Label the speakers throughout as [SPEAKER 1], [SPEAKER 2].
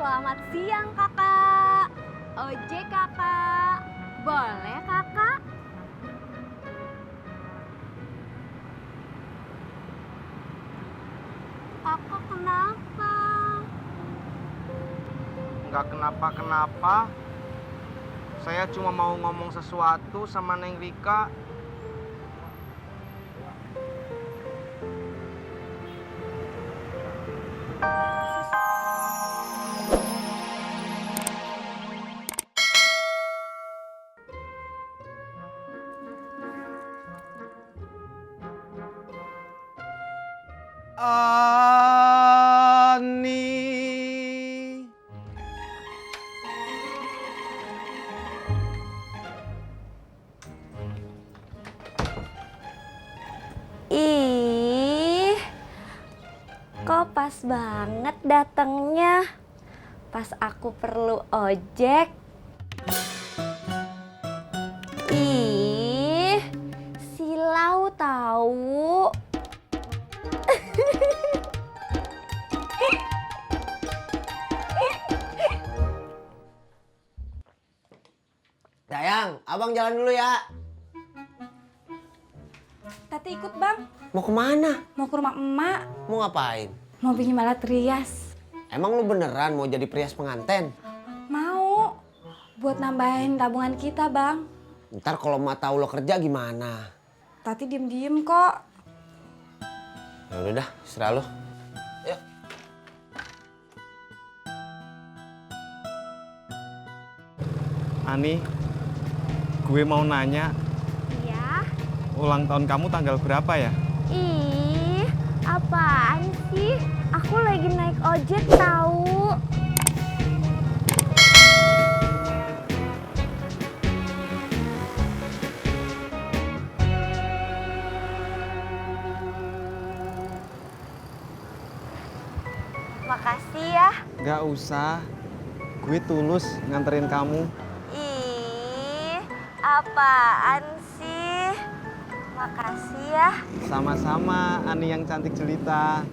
[SPEAKER 1] Selamat siang kakak. Ojek kakak. Boleh kakak? Kakak kenapa?
[SPEAKER 2] Nggak kenapa-kenapa. Saya cuma mau ngomong sesuatu sama Neng Rika. Ani.
[SPEAKER 1] Ih, kok pas banget datangnya. Pas aku perlu ojek. Ih, silau tahu.
[SPEAKER 3] Dayang, abang jalan dulu ya.
[SPEAKER 4] Tati ikut bang,
[SPEAKER 3] Mau kemana?
[SPEAKER 4] mau ke rumah emak,
[SPEAKER 3] Mau ngapain?
[SPEAKER 4] mau pinjam alat rias.
[SPEAKER 3] Emang lu beneran mau jadi perias penganten?
[SPEAKER 4] Mau, buat nambahin tabungan kita bang.
[SPEAKER 3] Ntar kalau emak tahu lo kerja gimana?
[SPEAKER 4] Tati diem-diem kok.
[SPEAKER 3] Ya udah dah, serah lo. Yuk.
[SPEAKER 2] Ani, gue mau nanya,
[SPEAKER 1] Iya.
[SPEAKER 2] ulang tahun kamu tanggal berapa ya?
[SPEAKER 1] Ih, apaan sih? Aku lagi naik ojek tahu. Makasih ya.
[SPEAKER 2] Nggak usah, gue tulus nganterin kamu.
[SPEAKER 1] Ih, apaan sih? Makasih ya.
[SPEAKER 2] Sama-sama, Ani yang cantik jelita.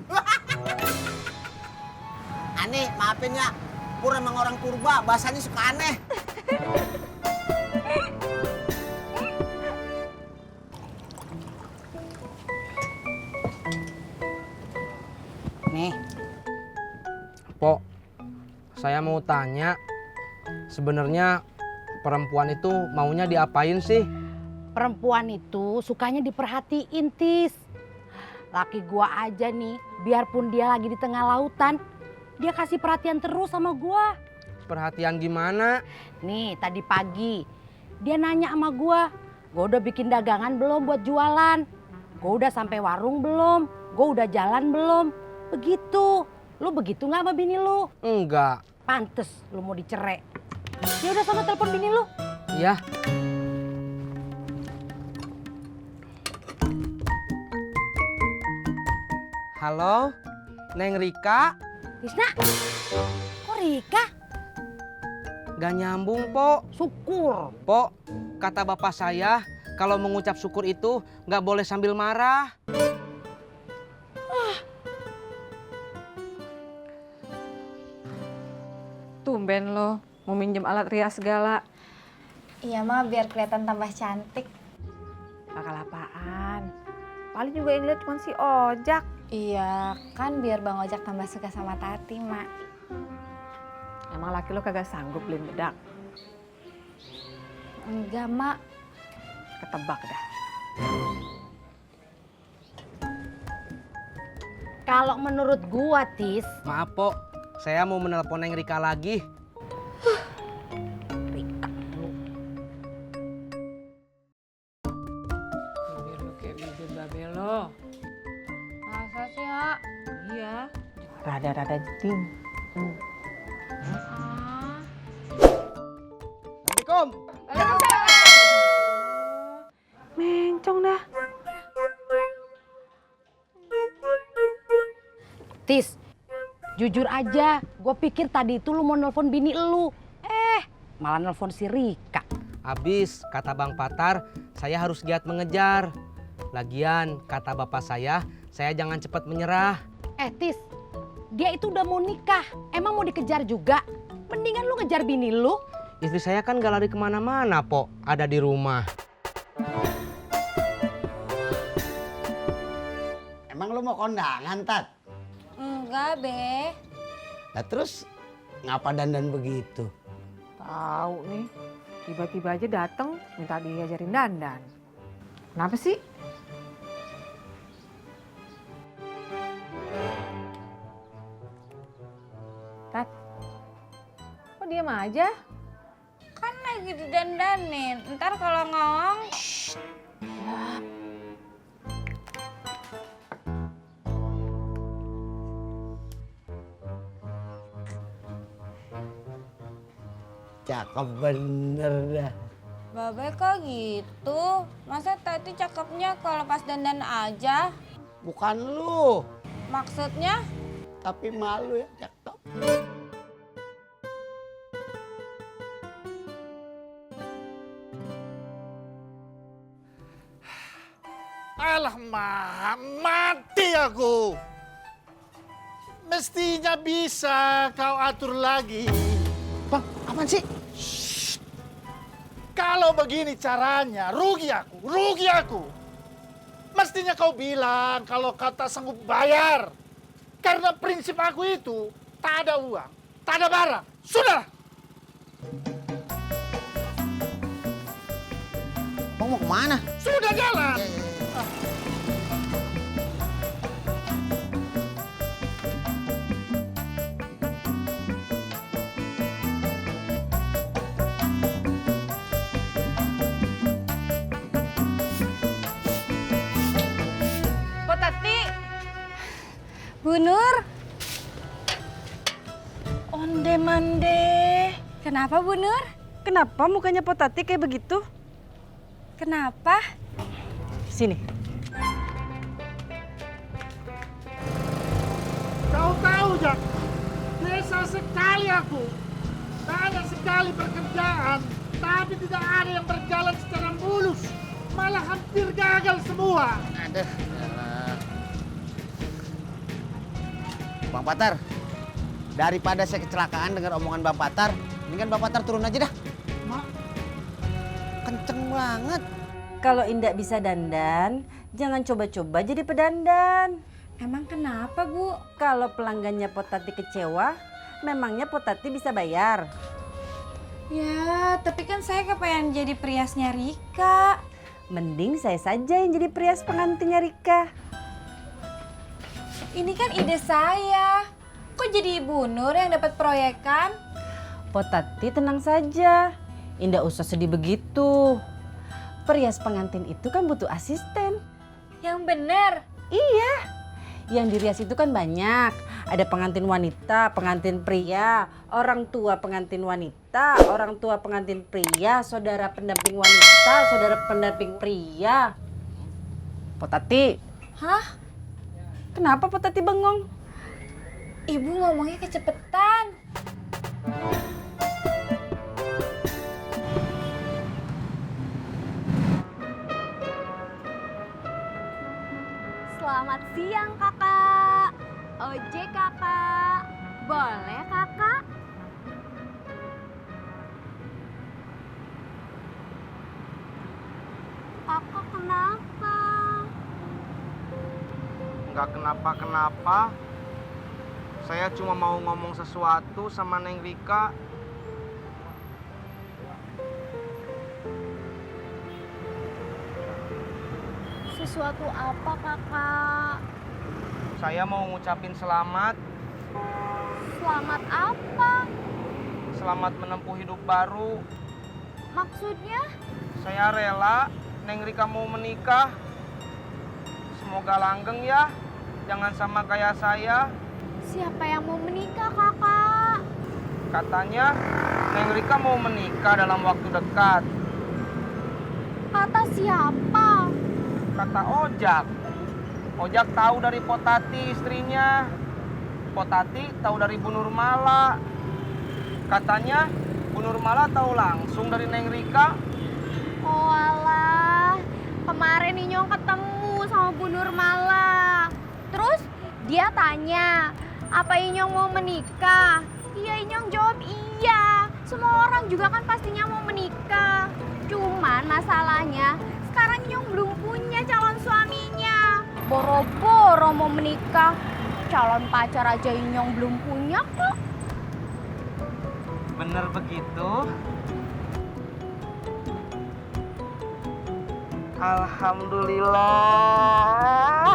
[SPEAKER 3] Ani, maafin ya. Pur emang orang purba, bahasanya suka aneh.
[SPEAKER 5] Nih, Pok, saya mau tanya, sebenarnya perempuan itu maunya diapain sih?
[SPEAKER 6] Perempuan itu sukanya diperhatiin, Tis. Laki gua aja nih, biarpun dia lagi di tengah lautan, dia kasih perhatian terus sama gua.
[SPEAKER 5] Perhatian gimana?
[SPEAKER 6] Nih, tadi pagi dia nanya sama gua udah bikin dagangan belum buat jualan? Gua udah sampai warung belum? Gua udah jalan belum? Begitu. Lu begitu nggak sama bini lu?
[SPEAKER 5] Enggak.
[SPEAKER 6] Pantes lu mau dicerai. Ya udah sama telepon bini lu.
[SPEAKER 5] Ya, halo, Neng Rika?
[SPEAKER 6] Tisna, kok Rika?
[SPEAKER 5] Gak nyambung, Pok.
[SPEAKER 6] Syukur.
[SPEAKER 5] Pok, kata bapak saya, kalau mengucap syukur itu nggak boleh sambil marah.
[SPEAKER 4] Tumben lo, mau minjem alat rias segala.
[SPEAKER 1] Iya mah biar kelihatan tambah cantik.
[SPEAKER 4] Bakal apaan? Paling juga yang lihat cuma si Ojak.
[SPEAKER 1] Iya, kan biar Bang Ojak tambah suka sama Tati, Mak.
[SPEAKER 4] Emang laki lo kagak sanggup beliin bedak?
[SPEAKER 1] Enggak, Mak.
[SPEAKER 4] Ketebak dah.
[SPEAKER 6] Kalau menurut gua, Tis,
[SPEAKER 5] Maaf, Pok, saya mau menelpon Neng Rika lagi.
[SPEAKER 6] Rika lu.
[SPEAKER 4] Bibir lo kayak bibir babe lo.
[SPEAKER 1] Masa sih, Hak?
[SPEAKER 4] Iya. Rada-rada jeding.
[SPEAKER 5] Assalamualaikum.
[SPEAKER 4] Mencong dah.
[SPEAKER 6] Tis, jujur aja, gue pikir tadi itu lu mau nelpon bini lu. Malah nelpon si Rika.
[SPEAKER 5] Habis, kata Bang Patar, saya harus giat mengejar. Lagian, kata bapak saya jangan cepat menyerah.
[SPEAKER 6] Tis, Dia itu udah mau nikah. Emang mau dikejar juga? Mendingan lu ngejar bini lu.
[SPEAKER 5] Istri saya kan gak lari kemana-mana, Pok. Ada di rumah.
[SPEAKER 3] Emang lu mau kondangan, Tat?
[SPEAKER 1] Enggak, Be.
[SPEAKER 3] Nah terus ngapa dandan begitu?
[SPEAKER 4] Tahu nih, tiba-tiba aja dateng minta diajarin dandan. Kenapa sih? Tat, kok diam aja?
[SPEAKER 1] Kan lagi didandanin. Ntar kalau ngomong,
[SPEAKER 3] Cakep bener dah.
[SPEAKER 1] Babe kok gitu? Masa Tati cakepnya kalau pas dandan aja?
[SPEAKER 3] Bukan lu,
[SPEAKER 1] Maksudnya?
[SPEAKER 3] tapi malu ya cakep.
[SPEAKER 7] Alah, mati aku. Mestinya bisa kau atur lagi.
[SPEAKER 3] Bang, apaan sih?
[SPEAKER 7] Kalau begini caranya, rugi aku. Mestinya kau bilang kalau kau tak sanggup bayar. Karena prinsip aku itu, tak ada uang, tak ada barang. Sudah.
[SPEAKER 3] Bang mau kemana?
[SPEAKER 7] Sudah jalan.
[SPEAKER 1] Potati. Bu Nur.
[SPEAKER 8] Onde mande.
[SPEAKER 1] Kenapa Bu Nur?
[SPEAKER 8] Kenapa mukanya Potati kayak begitu?
[SPEAKER 1] Kenapa?
[SPEAKER 8] Sini.
[SPEAKER 7] Kau tahu, Jak, desa sekali aku. Banyak sekali pekerjaan, tapi tidak ada yang berjalan secara mulus. Malah hampir gagal semua.
[SPEAKER 3] Aduh. Bang Patar, daripada saya kecelakaan dengan omongan Bang Patar, mendingan Bang Patar turun aja dah. Kenceng banget.
[SPEAKER 8] Kalau Indah bisa dandan, jangan coba-coba jadi pedandan.
[SPEAKER 1] Emang kenapa Bu?
[SPEAKER 8] Kalau pelanggannya Potati kecewa, memangnya Potati bisa bayar?
[SPEAKER 1] Ya, tapi kan saya kepengen jadi periasnya Rika.
[SPEAKER 8] Mending saya saja yang jadi perias pengantinnya Rika.
[SPEAKER 1] Ini kan ide saya. Kok jadi Ibu Nur yang dapat proyekan?
[SPEAKER 8] Potati tenang saja, Indah usah sedih begitu. Perias pengantin itu kan butuh asisten.
[SPEAKER 1] Yang bener.
[SPEAKER 8] Iya, yang dirias itu kan banyak. Ada pengantin wanita, pengantin pria, orang tua pengantin wanita, orang tua pengantin pria, saudara pendamping wanita, saudara pendamping pria. Potati,
[SPEAKER 1] Hah?
[SPEAKER 8] kenapa Potati bengong?
[SPEAKER 1] Ibu ngomongnya kecepetan.
[SPEAKER 9] Selamat siang kakak. Ojek kakak. Boleh kakak? Kakak kenapa?
[SPEAKER 2] Nggak kenapa-kenapa. Saya cuma mau ngomong sesuatu sama Neng Rika.
[SPEAKER 9] Sesuatu apa kakak?
[SPEAKER 2] Saya mau ngucapin selamat.
[SPEAKER 9] Selamat apa?
[SPEAKER 2] Selamat menempuh hidup baru.
[SPEAKER 9] Maksudnya?
[SPEAKER 2] Saya rela Neng Rika mau menikah. Semoga langgeng ya. Jangan sama kayak saya.
[SPEAKER 9] Siapa yang mau menikah kakak?
[SPEAKER 2] Katanya Neng Rika mau menikah dalam waktu dekat.
[SPEAKER 9] Kata siapa?
[SPEAKER 2] Kata Ojak. Ojak tahu dari Potati istrinya. Potati tahu dari Bu Nurmala. Katanya Bu Nurmala tahu langsung dari Neng Rika.
[SPEAKER 9] Oh alah, kemarin Inyong ketemu sama Bu Nurmala. Terus dia tanya, Apa Inyong mau menikah? Iya, Inyong jawab iya. Semua orang juga kan pastinya mau menikah. Cuman masalahnya sekarang Inyong belum punya calon suaminya. Boro-boro mau menikah, calon pacar aja Inyong belum punya kok.
[SPEAKER 2] Bener begitu? Alhamdulillah.